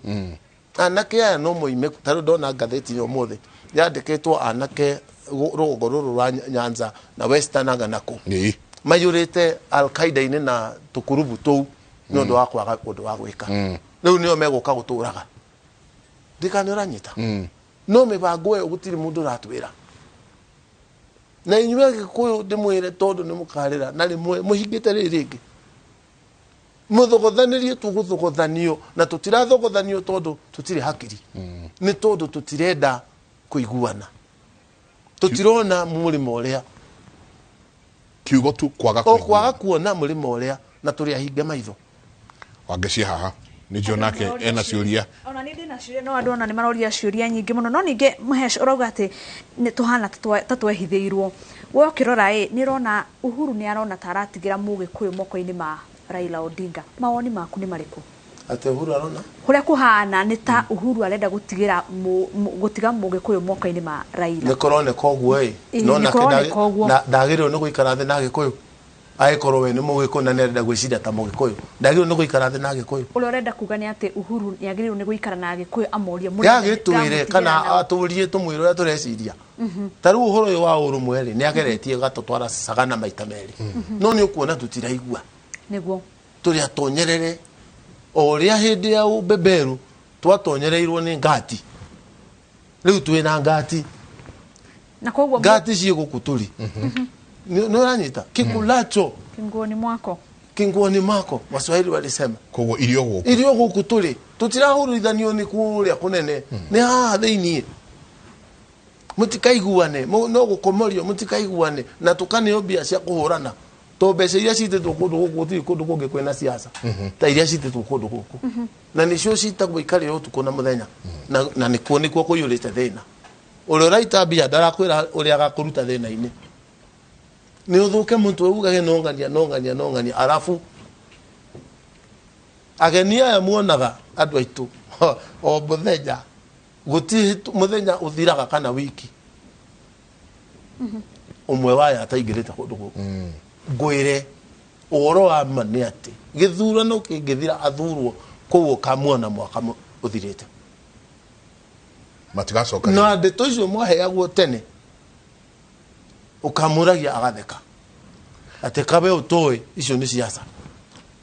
S2: Anake aya no moime. Ta rĩu ndona ngathĩti ũmũthĩ yandĩkĩtwo anake rũgongo rũrũ rwa Nyanza na Western anga nakũ maiyũrĩte Al-Qaeda-inĩ na tũkurubu tũu nĩ ũndũ wa kwaga ũndũ wa gwĩka. Rĩu nĩo megũka gũtũraga ndikana nĩ ũranyita. No mĩbango ĩyo gũtirĩ mũndũ ũratwĩra. Na inyuĩ Agĩkũyũ, ndĩmwĩre tondũ nĩ mũkarĩra na rĩmwe mũhingĩte rĩrĩ rĩngĩ mũthogothanĩrie. Tũgũthogothanio na tũtirathogothanio tondũ tũtirĩ hakiri, nĩ tondũ tũtirenda kũiguana, tũtirona mũrĩmo ũrĩa.
S1: Kiugo tu kwaga
S2: o kwaga kuona mũrĩmo ũrĩa, na tũrĩ ahinge maitho.
S1: Wangeci haha nĩ njũ nake ena ciũria.
S3: Ona nĩ ndĩna ciũria, no andũ ona nĩ maroria ciũria nyingĩ mũno. No ningĩ Mũhesh, ũrauga atĩ nĩ tũhana ta twehithĩirwo. We ũkĩrora ĩ, nĩ ũrona Uhuru nĩ arona ta aratigĩra Mũgĩkũyũ moko-inĩ ma Raila Odinga? Mawoni maku nĩ marĩkũ?
S2: Atĩ Uhuru arona
S3: Kũrĩa kũhana nĩ ta Uhuru arenda gũtigĩra gũtiga Mũgĩkũyũ moko-inĩ ma Raila.
S2: Nĩ kũroneka ũguo ĩ.
S3: Ĩ,
S2: no
S3: nĩ
S2: nake
S3: kũroneka ũguo.
S2: Ndagĩrĩirwo nĩ gũikara thĩ na Agĩkũyũ? Agĩkorwo we nĩ Mũgĩkũyũ na nĩarenda gwĩciria ta Mũgĩkũyũ, ndagĩrĩirwo nĩ gũikara thĩ na Agĩkũyũ?
S3: Ũrĩa ũrenda kuga nĩ atĩ Uhuru nĩ agĩrĩirwo nĩ gũikara na Agĩkũyũ amorie
S2: yagĩtwĩre
S3: ndamũtigĩra
S2: kana
S3: nao.
S2: Atũrie tũmwĩre ũrĩa tũreciria. Ta rĩu ũhoro ũyũ wa ũrũmwe rĩ, nĩ ageretie gatũtwara sagana maita merĩ, no nĩ ũkuona tũtiraigua. Tũrĩ atonyerere o ũrĩa hĩndĩ ya ũbeberu twatonyereirwo nĩ ngati. Rĩu twĩna ngati.
S3: Na koguo
S2: ngati ciĩ gũkũ tũrĩ. Nĩ ũranyita kikulacho
S3: kinguoni mwako.
S2: Kinguoni mako, Waswahili walisema.
S1: Koguo irio gũkũ.
S2: Irio gũkũ tũrĩ, tũtirahũrithanio nĩ kũrĩa kũnene, nĩ haha thĩiniĩ. Mũtikaiguane, no gũkomorio mũtikaiguane, na tũkaneo mbia cia kũhũrana to mbeca iria citĩtwo kũndũ gũkũ. Gũtirĩ kũndũ kũngĩ kwĩna siasa ta iria citĩtwo kũndũ gũkũ, na nĩcio citagwo ikarĩo ũtukũ na mũthenya, na nĩkuo kũiyũrĩte thĩna. Ũrĩa ũraita mbia ndarakwĩra ũrĩa agakũruta thĩna-inĩ. Nĩ ũthũke mũtwe ugage nongania nongania nongania. Arabu ageni aya muonaga andũ aitũ o mũthenya, gũtirĩ mũthenya ũthiraga kana wiki ũmwe waya ataingĩrĩte kũndũ gũkũ. Ngwĩre ũhoro wa ma nĩ atĩ gĩthurano kĩngĩthira athurwo kũu, ũkamuona mwaka ũthirĩte.
S1: Matigacoka.
S2: Na ndeto icio mwaheagwo tene, ũkamũragia agatheka atĩ kabe ũtũĩ icio nĩ ciaca,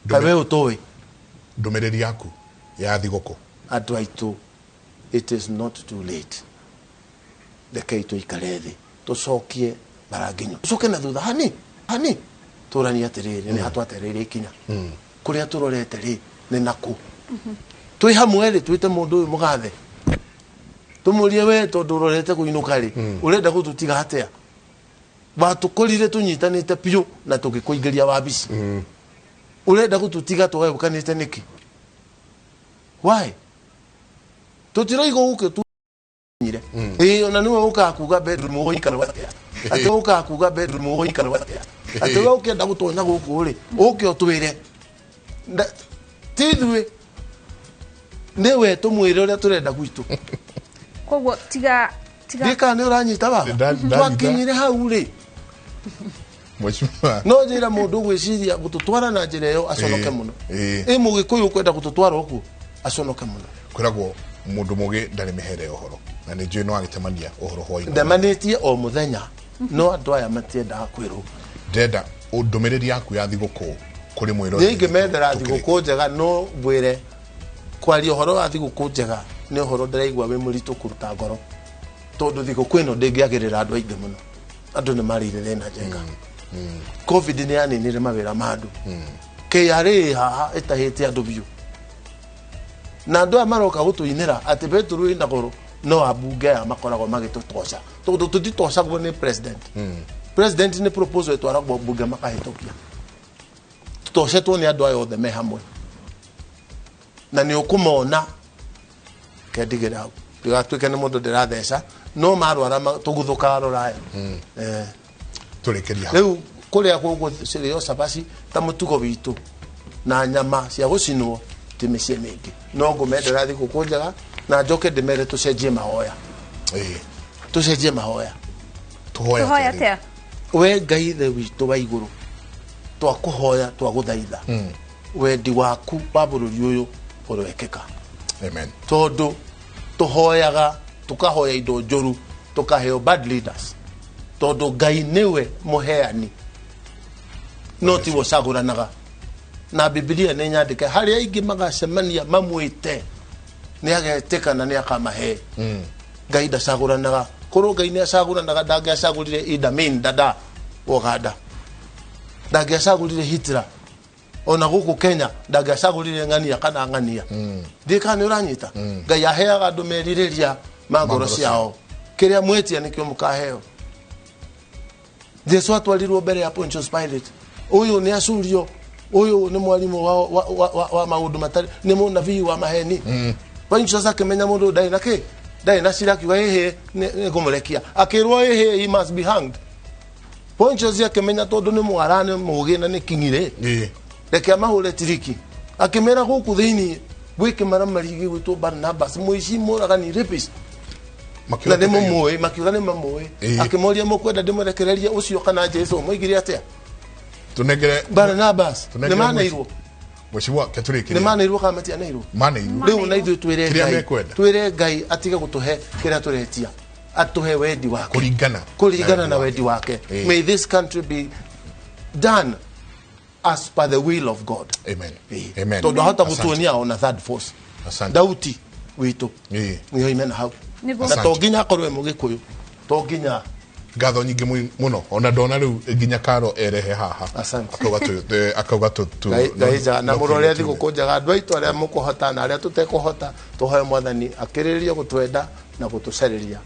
S2: kabe ũtũĩ.
S1: Ndũmĩrĩri yaku ya thigũkũ.
S2: Andũ aitũ, it is not too late. Rekei tũikare thĩ, tũcokie maranginyo, tũcoke na thutha hani hani, tũranie atĩrĩrĩ, nĩ hatwatereire ikinya kũrĩa tũrorete rĩ, nĩ nakũ twĩ hamwe rĩ. Twĩte mũndũ ũyũ mũgathe, tũmũrie, we tondũ ũrorete kũinũka rĩ, ũrenda gũtũtiga atĩa? Watũkorire tũnyitanĩte biũ na tũgĩkũingĩria wabici, ũrenda gũtũtiga tũgayũkanĩte nĩkĩ? Why? Tũtiroiga ũke tu nyire ĩĩ, ona nĩwe ũkaga kuga bedroom ũgũikara atĩa, atĩ ũkaga kuga bedroom ũgũikara atĩa, atĩ we ũkĩenda gũtonya gũkũ rĩ, ũke ũtwĩre. Ti ithuĩ, nĩwe tũmwĩre ũrĩa tũrenda gwitũ.
S3: Koguo tiga tiga.
S2: Ndika nĩ ũranyita baba.
S1: Ndanyita.
S2: Twakinyire hau rĩ.
S1: Mheshimiwa.
S2: No njĩra mũndũ ũgwĩciria gũtũtwara na njĩra ĩyo aconoke mũno. Ĩ Mũgĩkũyũ ũkwenda gũtũtwara ũguo aconoke mũno.
S1: Kwĩragwo mũndũ mũgĩ ndarĩ mĩhere ya ũhoro, na nĩ njũĩ no agĩtemania ũhoro hwainĩ.
S2: Ndemanĩtie o mũthenya, no andũ aya matiendaga kwĩrwo.
S1: Ndĩrenda ndũmĩrĩri yaku ya thigũkũ kũrĩ mwĩroreri.
S2: Niĩ ingĩmendera thigũkũ njega, no ngwĩre kwaria ũhoro wa thigũkũ njega nĩ ũhoro ndĩraigua wĩ mũritũ kũruta ngoro, tondũ thigũkũ ĩno ndĩngĩagĩrĩra andũ aingĩ mũno. Andũ nĩ marĩire thĩna njenga. Covid nĩ yaninire mawĩra ma andũ. KRA haha ĩtahĩte andũ biũ, na andũ aya maroka gũtũinĩra atĩ betũrũ ĩna goro. No ambunge aya makoragwo magĩtũtoca, tondũ tũtitocagwo nĩ president. President nĩ proposal ĩtwaragwo mbunge makahĩtũkia. Tũtocetwo nĩ andũ aya othe me hamwe, na nĩ ũkũmona kendigĩra hau ndigatuĩke nĩ mũndũ ndĩratheca, no marwara tũguthũkaga rũraya.
S1: Tũrĩkĩria hau.
S2: Rĩu kũrĩa gũgũcirĩo cabaci ta mũtugo witũ na nyama cia gũcinwo ti mĩciĩ mĩingĩ, no ngũmendera thigũkũ njega na njoke ndĩmere tũcenjie mahoya. Tũcenjie mahoya.
S1: Tũhoya
S3: Tũhoya
S1: atĩa rĩu?
S3: Atĩa?
S2: We Ngai ithe witũ wa igũrũ, twakũhoya, twagũthaitha, wendi waku wa bũrũri ũyũ ũroekĩka.
S1: Amen.
S2: Tondũ tũhoyaga, tũkahoya indo njũru, tũkaheo bad leaders, tondũ Ngai nĩwe mũheani no tiwe ũcagũranaga. Na Bibilia nĩ nyandĩke harĩa aingĩ magacemania mamwĩte, nĩ agetĩka na nĩ akamahe. Ngai ndacagũranaga. Korwo Ngai nĩ acagũranaga, ndangĩacagũrire Idi Amin Dada wa Uganda, ndangĩacagũrire Hitler ona gũkũ Kenya, ndangĩacagũrire ng'ania kana ng'ania. Ndiĩ kana nĩ ũranyita. Ngai aheaga andũ merirĩria ma ngoro ciao. Kĩrĩa mwĩtia nĩkĩo mũkaheo. Jesu atwarirwo mbere ya Pontius Pilate. Ũyũ nĩ acurio, ũyũ nĩ mwarimũ wa maũndũ matarĩ, nĩ mũnabii wa maheni. Pontius akĩmenya mũndũ ndarĩ na kĩ, ndarĩ na cira, akiuga ĩhĩ, nĩ ngũmũrekia. Akĩrwo ĩhĩ, he must be hanged. Pontius akĩmenya tondũ nĩ mwara, nĩ mũgĩ na nĩ king'ire, reke amahũre tiriki. Akĩmera gũkũ thĩinĩ gwĩ kĩmaramari gĩgwĩtwo Barnabas, mũici, mũragani, rapist, na nĩ mũmũĩ. Makiuga nĩ mamũĩ. Akĩmoria, mũkwenda ndĩmũrekererie ũcio kana Jesu? Moigire atĩa?
S1: Tunengere
S2: Barnabas.
S1: Tunengere.
S2: Nĩ maneirwo.
S1: Mheshimiwa, ketũrĩkĩrie.
S2: Nĩ maneirwo kana matianeirwo?
S1: Maneirwo.
S2: Rĩu na ithuĩ twĩre
S1: Kĩrĩa
S2: Ngai,
S1: mekwenda.
S2: twĩre Ngai atige gũtũhe kĩrĩa tũretia, atũhe wendi wake.
S1: Kũringana
S2: kũringana na wendi wake. May this country be done as per the will of God.
S1: Amen. Amen.
S2: Tondũ ahota
S1: Asante.
S2: gũtuonia ona third force.
S1: Asante.
S2: Dauti witũ nĩyo imena hau.
S3: Nĩguo.
S2: Na to nginya akorwo e mũgĩkũyũ, to nginya.
S1: Ngatho nyingĩ mũno. Ona ndona rĩu nginya karo erehe haha.
S2: Asante.
S1: Akauga akauga tu
S2: Ngai njega na
S1: no
S2: mũrore
S1: tuge.
S2: Thigũkũ njega andũ aitũ arĩa mũkũhota na arĩa tũtekũhota. Tũhoe Mwathani akĩrĩrĩrie gũtwenda na gũtũcarĩria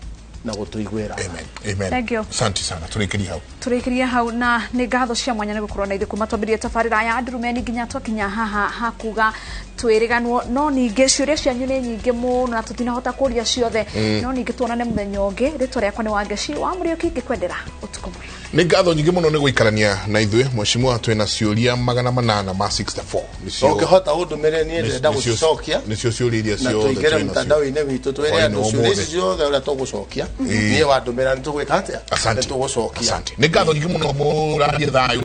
S2: na gũtũiguĩra.
S1: Amen. Amen.
S3: Thank you.
S1: Asante sana, tũrĩkĩrie hau.
S3: Tũrĩkĩrie hau na nĩ ngatho cia mwanya nĩ gũkorwo na ithuĩ kuma twambĩrĩrie tabarĩra ya Ndurumeni nginya twakinya haha hakuga twĩrĩganwo. No ningĩ ciũria cianyu nĩ nyingĩ mũno na tũtinahota kũria ciothe, no ningĩ tuonane mũthenya ũngĩ. Rĩtwa rĩakwa nĩ Wangeci wa Mũrĩũki, ngĩkwendera ũtukũ mwega.
S1: Nĩ ngatho nyingĩ mũno nĩ gũikarania na ithuĩ. Mheshimiwa, twĩna ciũria 864 nĩcio.
S2: Ũngĩhota ũndũmĩre niĩ, ndĩrenda gũcicokia.
S1: Nĩcio ciũria iria
S2: Na
S1: ciothe
S2: tũingĩre
S1: twĩ nacio.
S2: mtandao-inĩ witũ twĩre
S1: Hwaĩ-inĩ
S2: andũ
S1: wa
S2: ciũria
S1: ũmũthĩ.
S2: ici ciothe ũrĩa tũgũcokia. Niĩ wandũmĩra nĩ tũgwĩka atĩa?
S1: Asante.
S2: Nĩ tũgũcokia.
S1: Asante. Nĩ ngatho nyingĩ mũno, mũrathiĩ thayũ.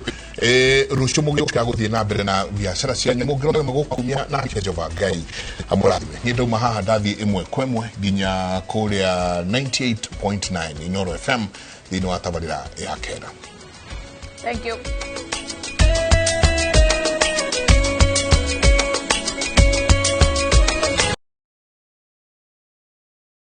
S1: Rũciũ mũgĩũka gũthiĩ na mbere na biacara cianyu, mũngĩrora mũgũkumia na Jehova Ngai amũrathime. Niĩ ndauma haha ndathiĩ ĩmwe kwa ĩmwe nginya kũrĩa 98.9 Inoro FM thĩinĩ wa tabarĩra ya kenda.
S3: Thank you.